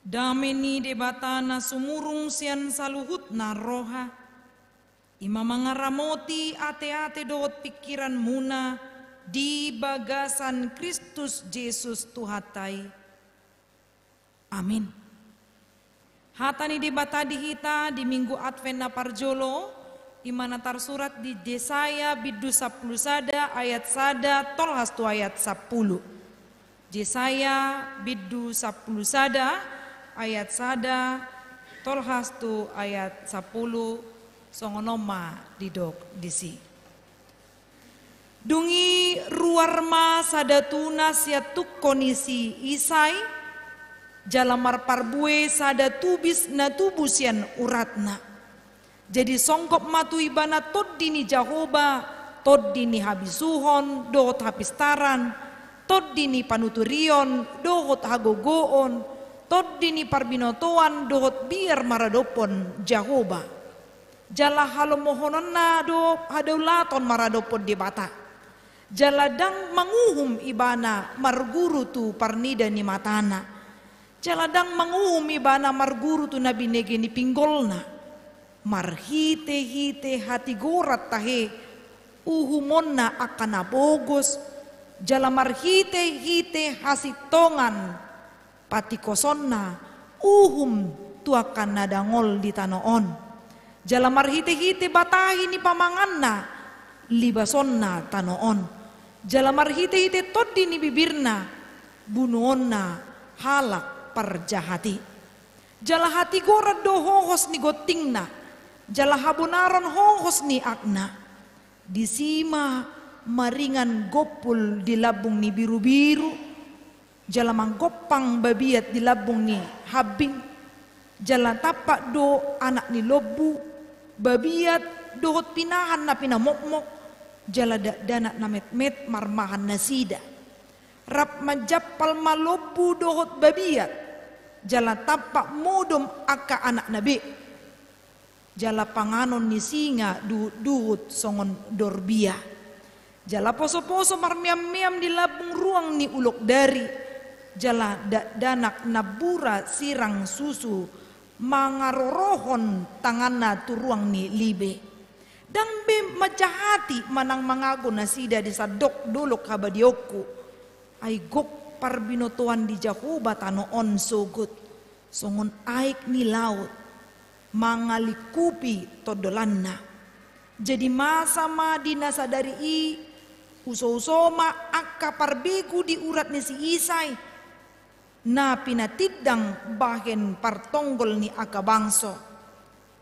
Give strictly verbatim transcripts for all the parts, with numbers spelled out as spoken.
Dame ni Debata na sumurung sian saluhutna roha, i ma mangaramoti ateate dohot pingkiranmuna di bagasan Kristus Jesus Tuhanta i. Amin. Hata ni Debata di hita di Minggu Advent na parjolo, i ma na tarsurat di Jesaya bindu sampulu sada ayat sada tolhas tu ayat sampulu. Jesaya bindu sampulu sada ayat sada tolhas tu ayat sampulu, songon on ma didok disi. Dung i ruar ma sada tuna sian tungko ni si Isai, jala marparbue sada tubis na tubu sian uratna. Jadi songgop ma tu ibana tondi ni Jahowa, tondi ni habisuhon dohot hapistaran, tondi ni panuturion dohot hagogoon, tondi ni parbinotoan dohot biar maradophon Jahowa. Jala halomohononna do hadaulaton maradophon Debata. Jala ndang manguhum ibana marguru tu parnida ni matana. Jala ndang manguhum ibana marguru tu na binege ni pinggolna. Marhitehite hatigoran tahe uhumonna angka na pogos, jala marhitehite hasintongan patikosonna uhum tu angka na dangol di tano on. Jala marhitehite batahi ni pamanganna libasonna tano on. Jala marhitehite tondi ni bibirna bunuonna halak parjahat i. Jala hatigoran do hohos ni gontingna, jala habonaron hohos ni akna. Disi ma maringan gompul di lambung ni birubiru, jala manggompang babiat di lambung ni hambing, jala tampak do anak ni lombu, babiat dohot pinahan na pinamokmok, jala dakdanak na metmet marmahan nasida. Rap manjampal ma lombu dohot babiat, jala tampak modom angka anakna be. Jala panganon ni singa duhutduhut songon dorbia. Jala posoposo marmeammeam di lambung ruang ni ulok dari. Jala dakdanak nambura sirang susu mangarorohon tanganna tu ruang ni libe. Ndang be manjahati manang mangago nasida di sandok dolok habadiaonku. Ai gok parbinotoan ni Jahowa tano on sogot, songon aek ni laut mangalingkupi tondolanna. Jadi masa ma di na sadari i, usouso ma angka parbegu di urat ni si Isai, na pinatindang bahen partonggol ni angka bangso.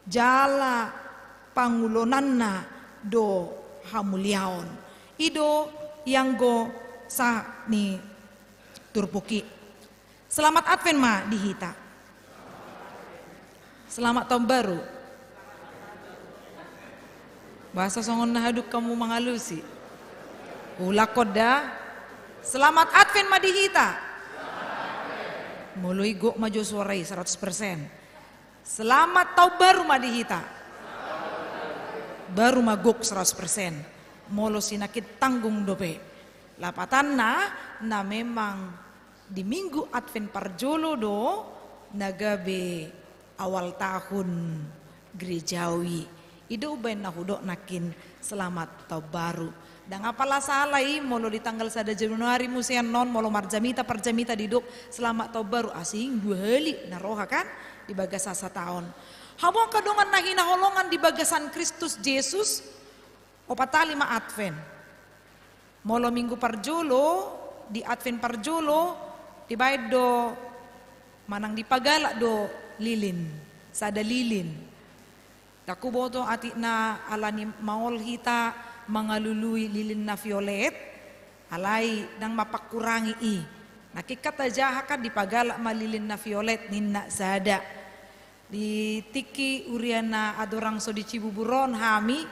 Jala pangulonanna do hamuliaon. I do ianggo sahat ni turpuk i. Selamat Advent ma di hita. Selamat tahun baru. Bahasa songon na hadung hamu mangalusi. Ulangkon da. Selamat Advent ma di hita. Molo i gok ma jo suara i seratus persen. Selamat tahun baru ma di hita. Baru ma gok seratus persen. Molo sinangkin tanggung dope. Lapatanna, na memang di Minggu Advent parjolo do na gabe awal tahun gerejawi. I do umbahen na hudok nangkin selamat tahun baru. Ndang apala sala i molo di tanggal sada Januari muse annon molo marjamita parjamita didok selamat tahun baru, asing dua hali na roha kan di bagasan sataon. Hamu angka dongan na hinaholongan di bagasan Kristus Jesus, opat hali ma Advent. Molo Minggu parjolo, di Advent parjolo, dibaen do manang dipagalak do lilin, sada lilin. Ndang huboto atik na ala ni maol hita mangalului lilin na violet, alai ndang mapangkurangi i. Nangkin kan tajaha kan dipagalak ma lilin na violet ninna sada. Di tingki huria na adorang so di Cibubur on hami,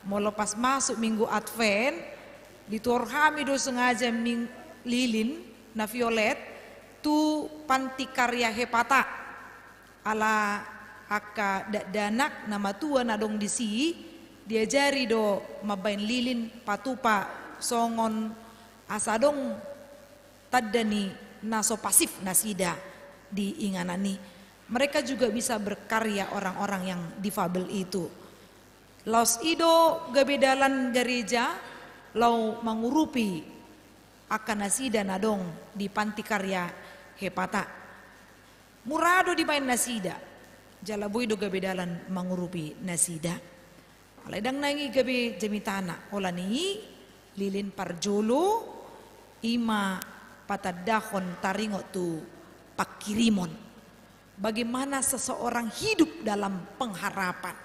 molo pas masuk Minggu Advent, dituhor hami do sengaja ming-, lilin na violet tu panti karya Hepata. Ala angka dakdanak na matua na adong disi, diajari do mambaen lilin patupa songon asa adong tanda ni na so pasif nasida. di inganan i. Mereka juga bisa berkarya, orang-orang yang difabel itu. Laos i do gabe dalan gareja laho mangurupi angka nasida na adong di panti karya Hepata. Mura do dibaen nasida, jala boi do gabe dalan mangurupi nasida. Alai ndang naeng i gabe jamitana, holan i lilin parjolo i ma patandahon taringot tu pangkirimon. Bagaimana seseorang hidup dalam pengharapan?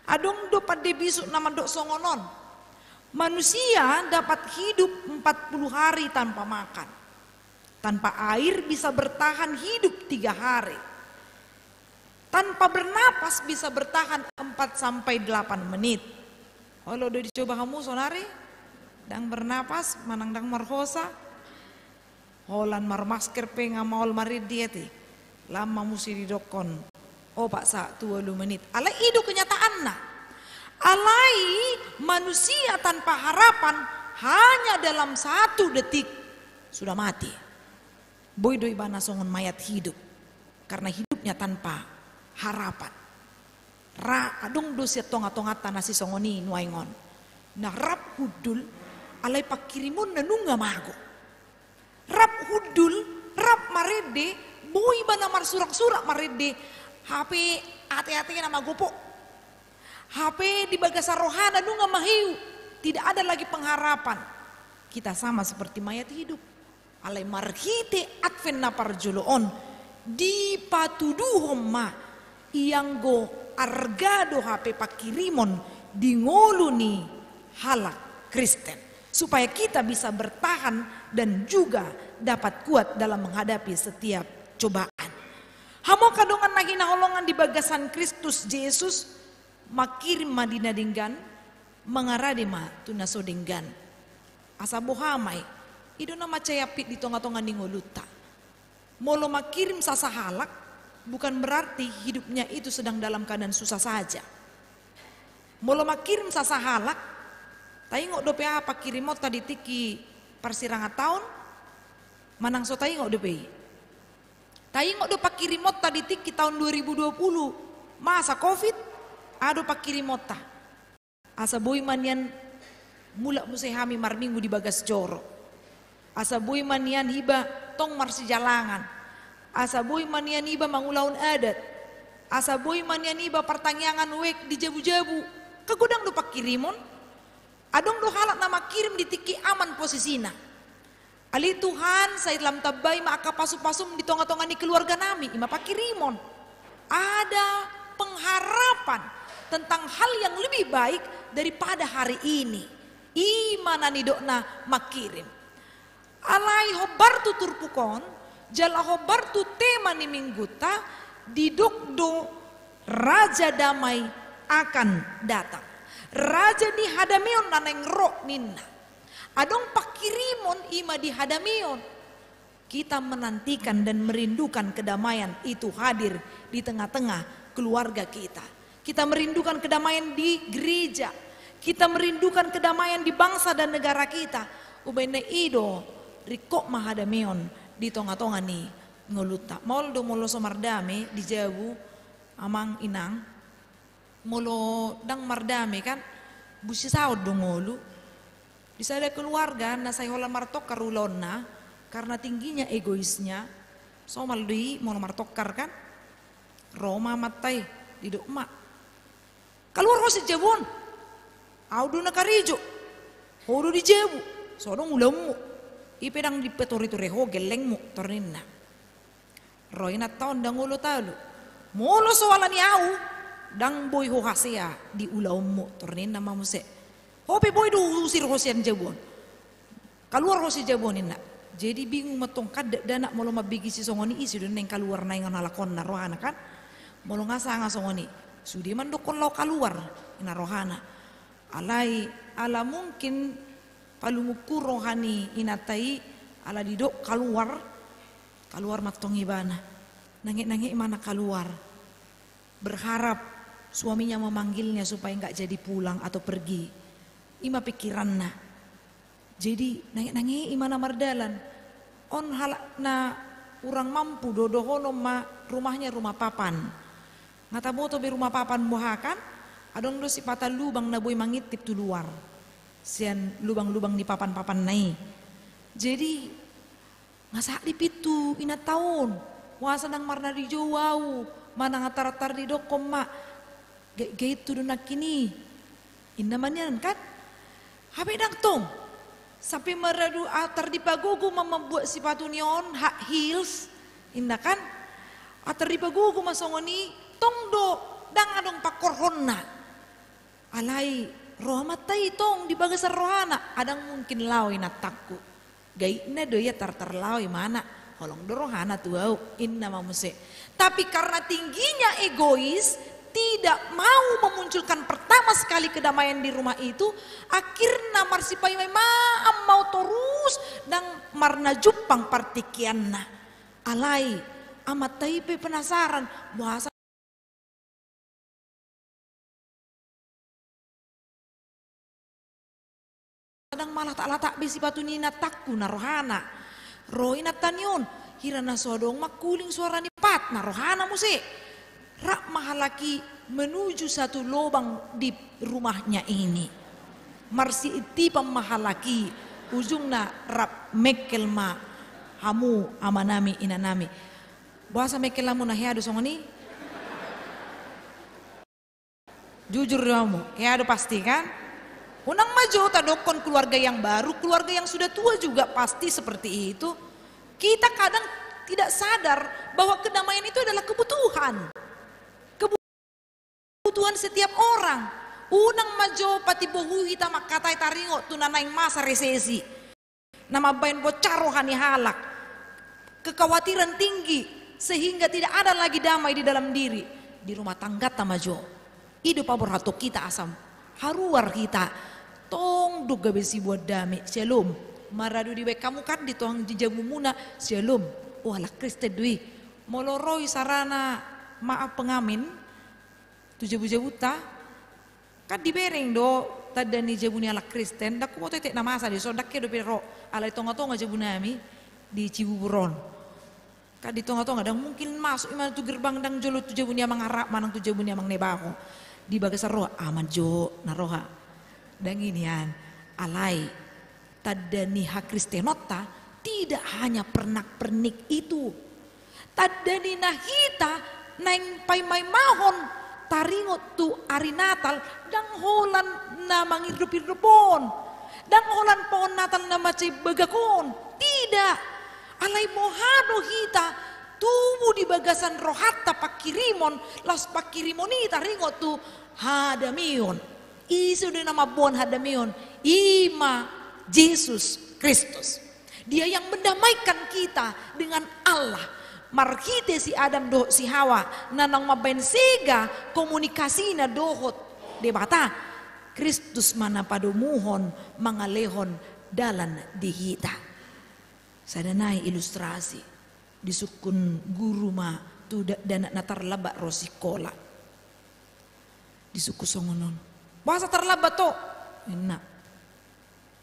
Adong do pande bisuk na mandok songon on. Manusia dapat hidup empat puluh hari tanpa makan. Tanpa air bisa bertahan hidup tiga hari. Tanpa bernapas bisa bertahan empat sampai delapan menit. Olo do dicoba hamu sonari? Ndang bernapas, manang ndang marhosa? Holan marmasker pe nga maol marende ate. Lam ma muse didokkon opat sahat tu ualu menit. Alai i do kenyataanna. Alai manusia tanpa harapan hanya dalam satu detik sudah mati. Boi do ibana songon mayat hidup karena hidupnya tanpa harapan. Ra adong do sian tonga-tonganta na sisongon i nuaeng on. Na rap hundul, alai pangkirimonna nunga mago. Rap hundul, rap marende, boi ibana marsurak-surak marende, hape ate-atena magopo. Hape di bagasan rohana nunga mahiu, tidak ada lagi pengharapan. Kita sama seperti mayat hidup. Alai marhite Advent na parjolo on, dipatuduhon ma ianggo arga do hape pangkirimon di ngolu ni halak Kristen, supaya kita bisa bertahan dan juga dapat kuat dalam menghadapi setiap cobaan. Hamu angka dongan na hinaholongan di bagasan Kristus Jesus, mangkirim ma di na denggan, mangarade ma tu na so denggan. Asa boha ma i, i do na mansai ampit di tonga-tonga ni ngolunta. Molo mangkirim sasahalak, bukan berarti hidupnya itu sedang dalam keadaan susah saja. Molo mangkirim sasahalak, taingot dope aha pangkirimonta di tingki parsirangan taon? Manang so taingot dope i? Taingot do pangkirimonta di tingki taon dua ribu dua puluh, masa covid? Aha do pangkirimonta? Asa boi ma nian mulak muse hami marminggu di bagas joro. Asa boi ma nian iba tong marsijalangan. Asa boi ma nian iba mangulahon adat. Asa boi ma nian iba partangiangan wijk di jabu-jabu. Kan godang do pangkirimon. Adong do halak na mangkirim di tingki aman posisina. Ale Tuhan, sai lam tambai ma angka pasu-pasum di tonga-tonga ni keluarga nami, i ma pangkirimon. Ada pengharapan tentang hal yang lebih baik daripada hari ini. I ma na nidokna mangkirim. Alai hombar tu turpuk on, jala hombar tu tema ni minggunta, didok do Raja Damai akan datang. Raja ni hadameon na naeng ro ninna. Adong pangkirimon i ma di hadameon. Kita menantikan dan merindukan kedamaian itu hadir di tengah-tengah keluarga kita. Kita merindukan kedamaian di gereja. Kita merindukan kedamaian di bangsa dan negara kita. Umbahen na i do ringkot ma hadameon di tonga-tonga ni ngolunta. Maol do molo so mardame di jabu, amang inang. Molo ndang mardame kan, busisaon do ngolu. Di sada keluarga na sai holan martongkar ulaonna karena tingginya egoisnya, somal do i molo martongkar kan. Ro ma amanta i, didok ma, "Kaluar ho sian jabu on. Au do na karejo. Ho do di jabu. So adong ulaonmu. I pe ndang dipature-ture ho gellengmu," tor ninna. Ro inanta on, "Ndang olo talu. Molo so ala ni au, ndang boi ho hasea di ulaonmu," tor ninna ma muse. "Ho pe boi do huusir ho sian jabu on. Kaluar ho sian jabu on," ninna. Jadi bingung ma tong kan dakdanak molo mambege sisongon i, ise do naeng kaluar na ingot halak on na rohana kan. Molo nga sanga songon i, sude mandokkon laho kaluar, ninna rohana. Alai ala mungkin palungungku roha ni inanta i, ala didok kaluar, kaluar mantong ibana. Nanget-nanget ibana kaluar. Berharap suaminya memanggilnya supaya nggak jadi pulang atau pergi. I ma pikiranna. Jadi nanget-nanget ibana mardalan. On halak na kurang mampu do, dohonon ma rumahnya rumah papan. Nga taboto be rumah papan boha kan, adong do sipata lubang na boi mangintip tu luar, sian lubang-lubang ni papan-papanna i. Jadi nga sahat di pintu inanta on, boasa ndang marnadijou au, manang atar-atar didokkon ma, gait-gait tu do nangkin i. Inna ma nian kan? Hape ndang tong. Sampe maradu atar dipagogo ma mambuat sipatu ni on, hak heels, inna kan? Atar dipagogo ma songon i, tong do, ndang adong pangkorhonna. Alai ro amanta i tong di bagasan rohana, ndang mungkin laho inantangku. Gaitna do ia tartarlaho imana, holong do rohana tu au, inna ma muse. Tapi karena tingginya egois, tidak mau memunculkan pertama sekali kedamaian di rumah itu, akhirna marsipaima-imaan ma torus ndang marna jumpang partingkianna. Alai amanta i pe penasaran, boasa ndang malatak-latak be sipatu ni inantangku, na rohana. Ro inanta ni on, hira na so adong mangkuling suara ni pat, na rohana muse. Rap ma halak i menuju satu lobang di rumahnya ini. Marsiintipan ma halak i, ujungna rap mengkel ma hamu amanami inanami. Boasa mengkel hamu, na hea do songon i? Jujur do hamu, hea do pasti kan? Unang ma jo tadokkon keluarga yang baru, keluarga yang sudah tua juga pasti seperti itu. Kita kadang tidak sadar bahwa kedamaian itu adalah kebutuhan. Kebutuhan setiap orang. Unang ma jo patimbo hita mangkatai taringot tu na naeng masa resesi. Na mambaen bocah roha ni halak. Kekhawatiran tinggi, sehingga tidak ada lagi damai di dalam diri. Di rumah tanggata ma jo. I do paborhathon hita asa haruar hita. Tong do gabe siboan dame, syalom. Maradu dibaen hamu kan di tonga ni jabumuna, syalom. O, halak Kristen do i. Molo ro i sarana, maaf, pengamen tu jabu-jabunta, kan dibereng do tanda ni jabu ni halak Kristen. Ndang huboto etek na masa dison, ndang hea dope ro, alai tonga-tonga jabunami di Cibubur on. Kan di tonga-tonga, ndang mungkin masuk imana tu gerbang ndang jolo tu jabu ni amang Arap manang tu jabu ni amang Nebaho. Di bagasan roha, aman jo na roha. Ndang i nian, alai tanda ni hakristenonta tidak hanya pernak-pernik itu. Tanda ni na hita naeng paimaimahon taringot tu ari Natal, ndang holan na mangirdop-irdop on, ndang holan pohon Natal na mansai bagak on. Tidak. Alai boha do hita tubu di bagasan rohanta panghirimon, laos panghirimon i taringot tu hadameon. Ise do na mamboan hadameon? I ma Jesus Kristus. Dia yang mendamaikan kita dengan Allah. Marhite si Adam dohot si Hawa, na naung mambaen sega komunikasina dohot Debata, Kristus ma na padomuhon mangalehon dalan di hita. Sada nai ilustrasi, disungkun guru ma tu da-, dakdanak na tarlambat ro sikola. Disungkun songon on. Boasa tarlambat ho? Ninna.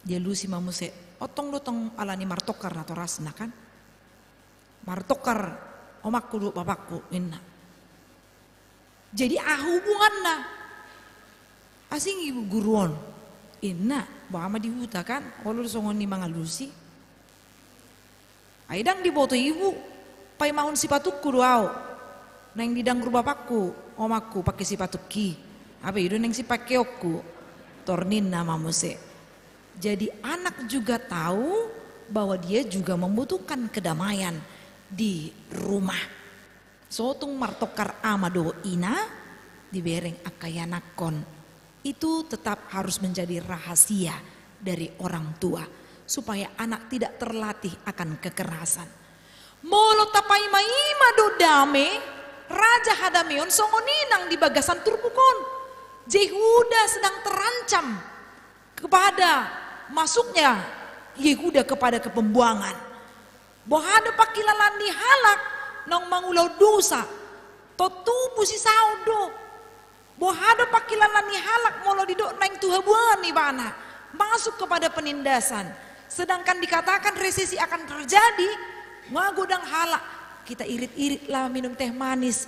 Dialusi ma muse. Ontong do tong ala ni martongkar natorasna kan. Martongkar omakku dohot bapakku, ninna. Jadi aha hubunganna? Asing ibu guru on, ninna. Boha ma di huta kan, olo do songon i mangalusi. Ai ndang diboto ibu, paimahon sipatungku do au. Naeng didanggur bapakku, omakku pake sipatungki. Hape i do naeng sipakeonku. Tor ninna ma muse. Jadi anak juga tahu bahwa dia juga membutuhkan kedamaian di rumah. So tung martongkar ama dohot ina, dibereng angka ianakhon. Itu tetap harus menjadi rahasia dari orang tua, supaya anak tidak terlatih akan kekerasan. Molo tapaimaima do dame, raja hadameon, songon i nang di bagasan turpuk on. Jehuda sedang terancam kepada masuknya Yehuda kepada kepembuangan. Boha do pangkilalaan ni halak naung mangulahon dosa? Tontu tubu sisaon do. Boha do pangkilalaan ni halak molo didok naeng tu habuangan ibana, masuk kepada penindasan? Sedangkan dikatakan resesi akan terjadi, Nunga godang halak, kita irit-irit lah minum teh manis,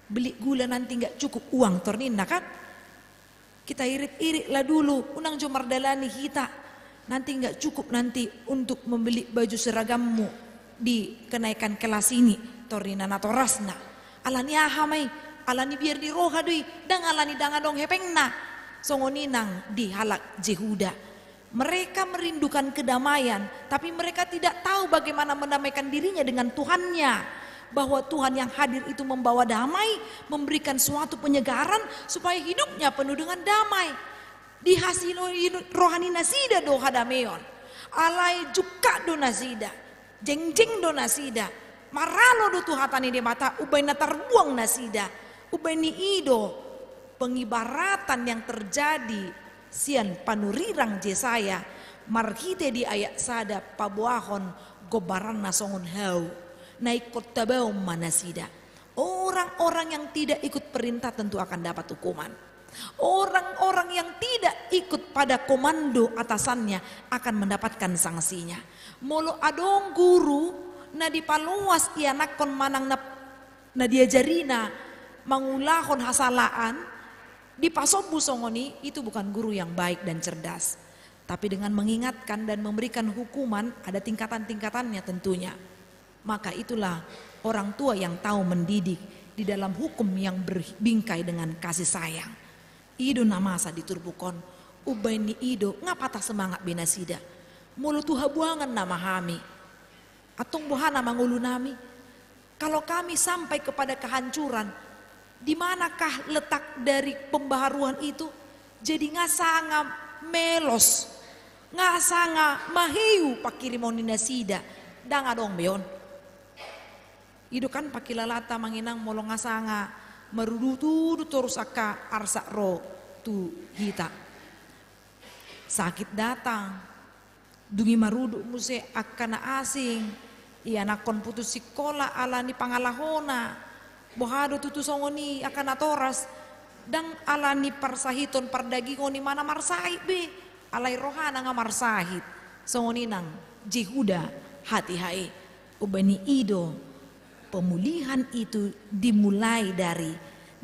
beli gula nanti nggak cukup uang, tor ninna kan. Kita irit-irit lah dulu, unang jo mardalani hita, nanti nggak cukup nanti untuk membeli baju seragammu di kenaikan kelas ini, tor ninna natorasna. Alani aha ma i? Alani biar ni roha do i, ndang alani ndang adong hepengna. Songon i nang di halak Jehuda. Mereka merindukan kedamaian, tapi mereka tidak tahu bagaimana mendamaikan dirinya dengan Tuhannya. Bahwa Tuhan yang hadir itu membawa damai, memberikan suatu penyegaran supaya hidupnya penuh dengan damai. Dihasili roha ni nasida do hadameon. Alai jungkat do nasida. Jengjeng do nasida. Maralo do tu hata ni Debata, umbahen na tarbuang nasida. Umbahen ni i do pengibaratan yang terjadi sian panurirang Jesaya marhite di ayat sada paboahon gombaranna songon hau. Na ingkon tabaon ma nasida. Orang-orang yang tidak ikut perintah tentu akan dapat hukuman. Orang-orang yang tidak ikut pada komando atasannya akan mendapatkan sanksinya. Molo adong guru na dipaloas ianakhon manang na, na diajarina mangulahon hasalaan, dipasombu songon i, itu bukan guru yang baik dan cerdas. Tapi dengan mengingatkan dan memberikan hukuman, ada tingkatan-tingkatannya tentunya. Maka itulah orang tua yang tahu mendidik di dalam hukum yang berbingkai dengan kasih sayang. I do na masa di turpuk on, umbahen ni i do nga patah semangat be nasida. Molo tu habuangan nama hami. Antong boha nama ngolunami? Kalau kami sampai kepada kehancuran, di manakah letak dari pembaharuan itu? Jadi nga sanga melos, nga sanga maheu pangkirimon ni nasida, ndang adong be on. I do kan pangkilalanta amang inang molo nga sanga marudut-udut torus angka arsak ro tu hita. Sakit datang. Dung i marudut muse angka na asing, ianakhon putus sikola alani pangalahona. Boha do tutu songon i angka natoras, ndang alani parsahiton pardagingon i ma na marsahit be, alai rohana nga marsahit. Songon i nang Jehuda hatiha i. Umbahen ni i do, pemulihan itu dimulai dari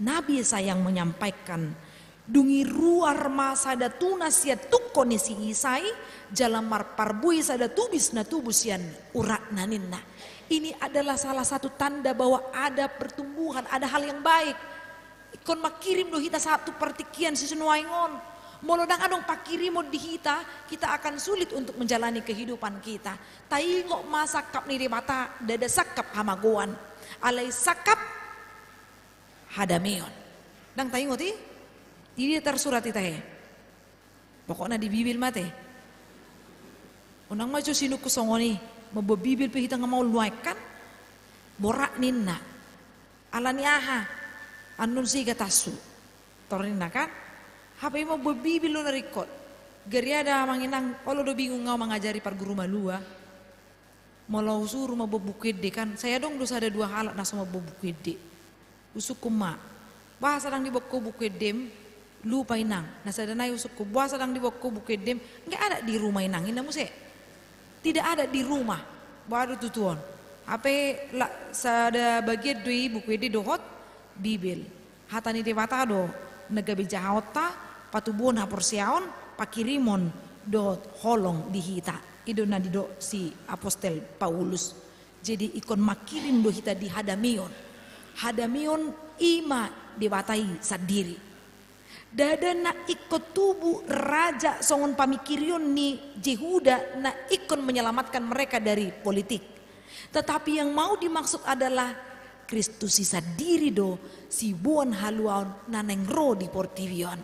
Nabi Yesaya yang menyampaikan, dung i ruar ma sada tunas sian tungko ni si Isai, jala marparbue sada tubis na tubu sian uratna ninna. Ini adalah salah satu tanda bahwa ada pertumbuhan, ada hal yang baik. Ingkon mangkirim do hita sahat tu partingkian si nuaeng on. Molo ndang adong pangkirimon di hita, kita akan sulit untuk menjalani kehidupan kita. Taingot ma sangkap ni Debata, ndada sangkap hamagoan. Alai sangkap hadameon. Ndang taingot i? Di dia tarsurat i tahe? Pokokna di Bibel ma te. Unang ma jo sinungkun songon i, mamboan Bibel pe hita nga maol nuaeng kan? Borat ninna. Alani aha? Annon sega tassu. Tor ninna kan? Hape i mamboan Bibel do na ringkot. Gariada amang inang, olo do bingung au mangajari parguru malua. Molo husuru mamboan buku ende kan, sai adong do sada dua halak na so mamboan buku ende. Husungkun ma, boha so ndang diboan ho buku endem? Lupa inang. Na sada nai husungkun, boha so ndang diboan ho buku endem? Nggak ada di rumah inang, ninna muse. Tidak ada di rumah. Boha do tutu on? Hape la, sada bagian do i buku ende dohot Bibel. Hata ni Debata do na gabe jahaonta, patubuhon haporseaon, pangkirimon dohot holong di hita. I do na nidok si apostel Paulus. Jadi ingkon mangkirim do hita di hadameon. Hadameon i ma Debata i sandiri. Ndada na ingkon tubu raja songon pamingkirion ni Jehuda na ingkon menyelamatkan mereka dari politik. Tetapi yang mau dimaksud adalah Kristus i sandiri do siboan haluaon na naeng ro di portibi on.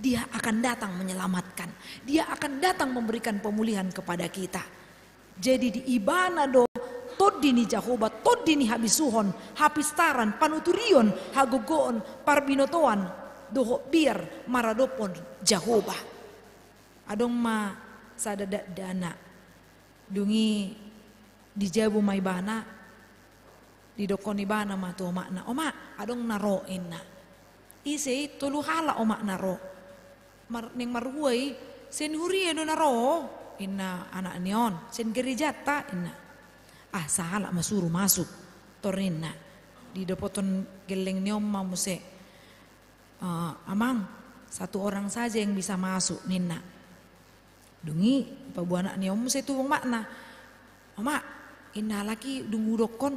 Dia akan datang menyelamatkan. Dia akan datang memberikan pemulihan kepada kita. Jadi di Ibana do tondi ni Jahowa, tondi ni habisuhon, hapistaran, panuturion, hagogoon, parbinotoan, dohot biar maradophon Jahowa. Adong ma sada dakdanak. Dung i dijabu ma ibana, didokkon ibana ma tu omakna, "Omak, adong na ro," inna. "Ise i?" "Tolu halak omak na ro." Mar-, naeng marhua i, "Sian huria do na ro?" inna anak ni on. "Sian gerejanta," inna. Ah, sahalak ma suru masuk, tor ninna. Didopothon gelleng ni on ma muse, "Eh, Amang, satu orang saja yang bisa masuk," ninna. Dung i, paboa anak ni on muse tu omakna. "Omak," ninna, "halak i dung hudokkon,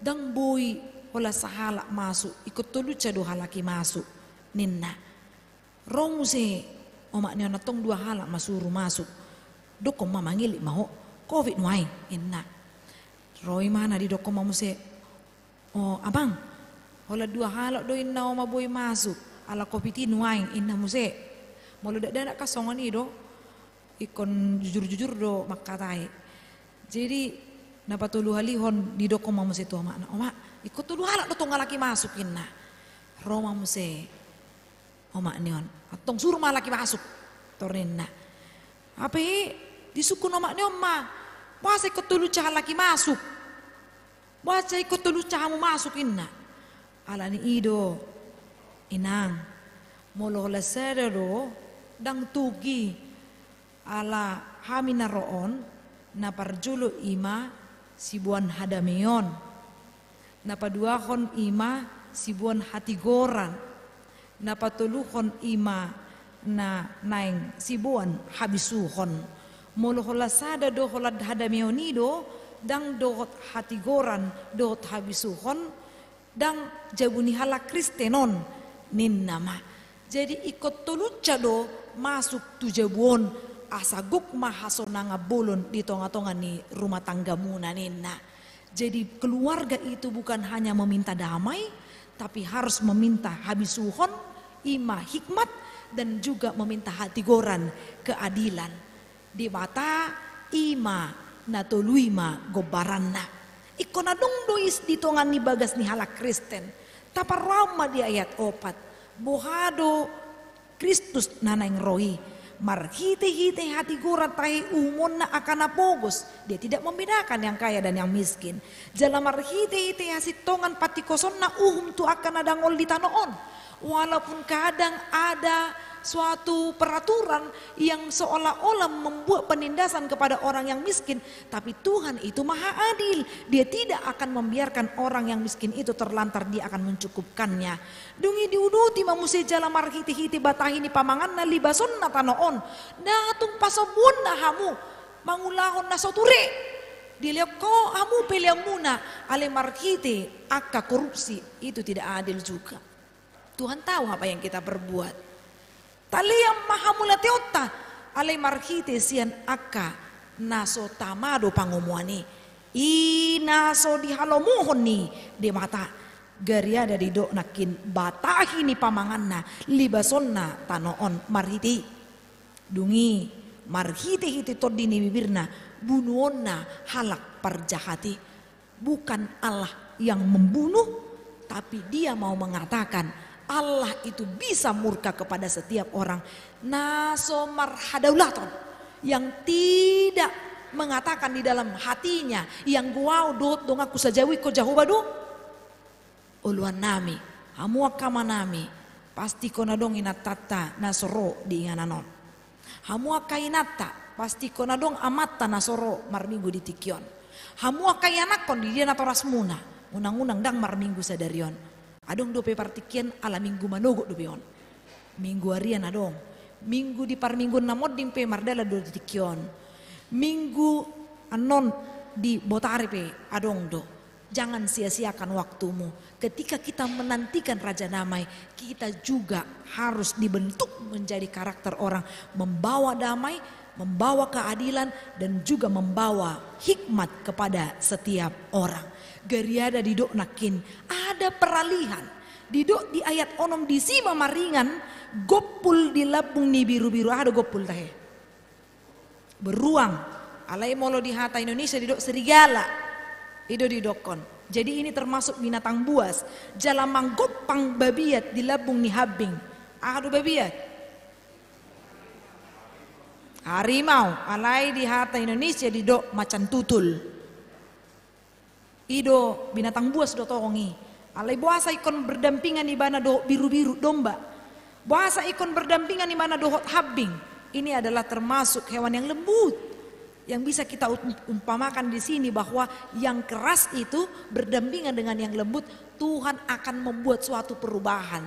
ndang boi holan sahalak masuk, ingkon tolusa do halak i masuk," ninna. Ro muse omak ni on, "Antong dua halak ma suru masuk. Dokkon ma, mangilit ma ho, covid nuaeng," ninna. Ro i ma na didokkon ma muse, "O Amang, holan dua halak do," ninna, "oma boi masuk, ala covid i nuaeng," ninna muse. Molo dakdanak kan songon i do, ingkon jujur-jujur do mangkatai. Jadi, na patoluhalihon didokkon ma muse tu omakna, "Omak, ingkon tolu halak do tong halak i masuk," ninna. Ro ma muse omak ni on, "Antong suru ma halak i masuk," tor ninna. Hape disungkun omak ni on ma, "Boasa ingkon tolusa halak i masuk? Boasa ingkon tolusa hamu masuk?" ninna. "Ala ni i do, Inang, molo holan sada do, ndang tuk i, ala hami na ro on, na parjolo i ma siboan hadameon. Na paduahon i ma siboan hatigoran. Na patoluhon i ma na naeng siboan habisuhon. Molo holan sada do holan hadameon i do, ndang dohot hatigoran dohot habisuhon, ndang jabu ni halak Kristen on," ninna ma. Jadi ingkon tolusa do masuk tu jabu on, asa gok ma hasonangan bolon di tonga-tonga ni rumah tanggamuna, ninna. Jadi keluarga itu bukan hanya meminta damai, tapi harus meminta habisuhon, i ma hikmat, dan juga meminta hatigoran, keadilan. Debata i ma na tolu i ma gombaranna. Ingkon adong do i di tonga ni bagas ni halak Kristen. Taparrohahon ma di ayat opat. Boha do Kristus na naeng ro i? Marhite-hite hatigoran tahe uhumonna angka na pogos. Dia tidak membedakan yang kaya dan yang miskin. Jala marhite-hite hasintongan pantingkosonna uhum tu angka na dangol di tano on. Walaupun kadang ada suatu peraturan yang seolah-olah membuat penindasan kepada orang yang miskin, tapi Tuhan itu maha adil. Dia tidak akan membiarkan orang yang miskin itu terlantar, Dia akan mencukupkannya. Dung i diuduti ma muse jala marhite-hite batahi ni pamanganna libasonna tano on. Ndang tung pasombuonna hamu mangulahon na so ture. Dilehon hamu peleanmuna, alai marhite angka korupsi, itu tidak adil juga. Tuhan tahu apa yang kita perbuat. Talean ma hamauliateonta, alai marhite sian angka na so tama do pangomoan i. I na so dihalomohon ni Debata, gariada didok nangkin batahi ni pamanganna, libasonna tano on marhite i. Dung i marhite-hite tondi ni bibirna, bunuonna halak parjahat i. Bukan Allah yang membunuh, tapi Dia mau mengatakan, Allah itu bisa murka kepada setiap orang. Na so marhadaulaton, yang tidak mengatakan di dalam hatinya, "Ianggo ahu dohot donganku sajabu ingkon Jahowa do." Oloannami, hamu angka amanami, pasti ingkon adong inantanta na so ro di inganan on. Hamu angka inanta, pasti ingkon adong amanta na so ro marminggu di tingki on. Hamu angka ianakkon, di dia natorasmuna, unang-unang ndang marminggu sadari on. Adong dope partingkian ala minggu manogot dope on. Minggu arian adong. Minggu di parmingguon na monding pe mardalan do di tingki on. Minggu annon di botari pe adong do. Jangan sia-siakan waktumu. Ketika kita menantikan Raja Damai, kita juga harus dibentuk menjadi karakter orang membawa damai, membawa keadilan, dan juga membawa hikmat kepada setiap orang. Gariada didok nangkin, ada peralihan. Didok di ayat onom, disi ma maringan gompul di lambung ni biru-biru. Aha do gompul tahe? Beruang. Alai molo di hata Indonesia didok serigala. I do didokkon. Jadi ini termasuk binatang buas. Jala manggompang babiat di lambung ni hambing. Aha do babiat? Harimau. Alai di hata Indonesia didok macan tutul. I do binatang buas do tong i. Alai boasa ingkon berdampingan ibana dohot biru-biru, domba? Boasa ingkon berdampingan ibana dohot hambing? Ini adalah termasuk hewan yang lembut. Yang bisa kita umpamakan di sini bahwa yang keras itu berdampingan dengan yang lembut, Tuhan akan membuat suatu perubahan.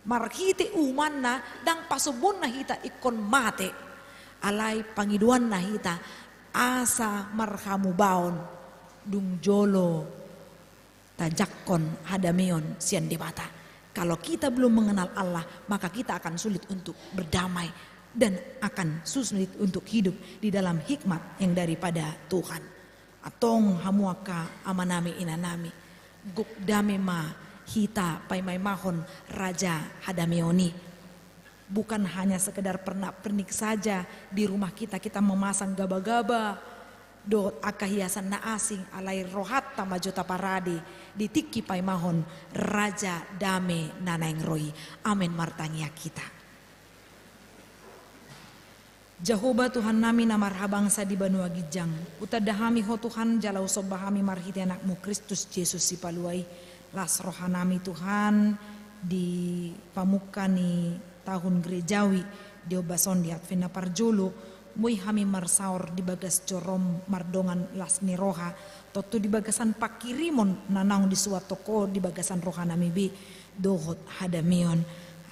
Marhite uhumanna ndang pasombonna hita ingkon mate. Alai pangidoanna hita asa marhamubaon dung jolo tajangkon hadameon sian Debata. Kalau kita belum mengenal Allah, maka kita akan sulit untuk berdamai dan akan sulit untuk hidup di dalam hikmat yang daripada Tuhan. Antong hamu angka amanami inanami, gok dame ma hita paimaimahon Raja hadameon i. Bukan hanya sekedar pernak-pernik saja di rumah kita, kita memasang gaba-gaba dohot angka hiasan na asing, alai rohanta ma jo taparade di tingki paimahon Raja Dame na naeng ro i. Amen. Martangiang hita. Jahowa Tuhannami na marhabangsa di banua ginjang, hutanda hami Ho Tuhan jala husomba hami marhite Anakmu Kristus Jesus Sipalua i. Las rohanami Tuhan di pamungka ni tahun gerejawi di ombas on di Advent na parjolo, boi hami marsaor di bagas jorom mardongan las ni roha, tontu di bagasan pangkirimon na naung disuathon Ho di bagasan rohanami be dohot hadameon.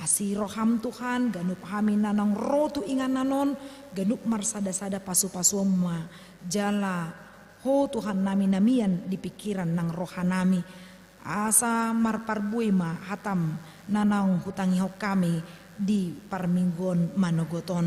Asi roham Tuhan, ganup hami na naung ro tu inganan on, ganup marsada-sada pasu-pasuon ma jala Ho Tuhannami na mian di pingkiran nang rohanami. Asa marparbue ma hatam na naung hutangihon hami di parmingguon manogot on.